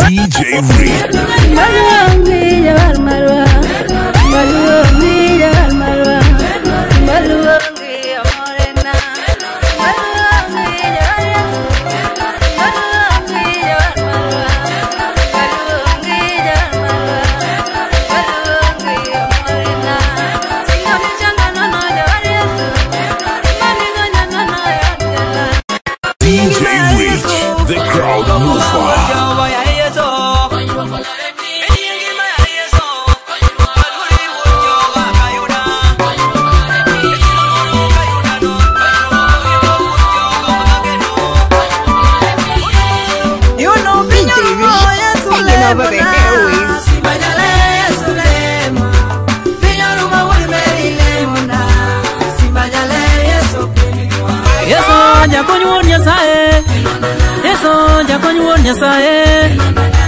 DJ Rich. DJ Rich, the crowd mover. DJ Rich, hanging over the airwaves. Yeso jakony wuon Nyasaye, Yeso jakony wuon Nyasaye.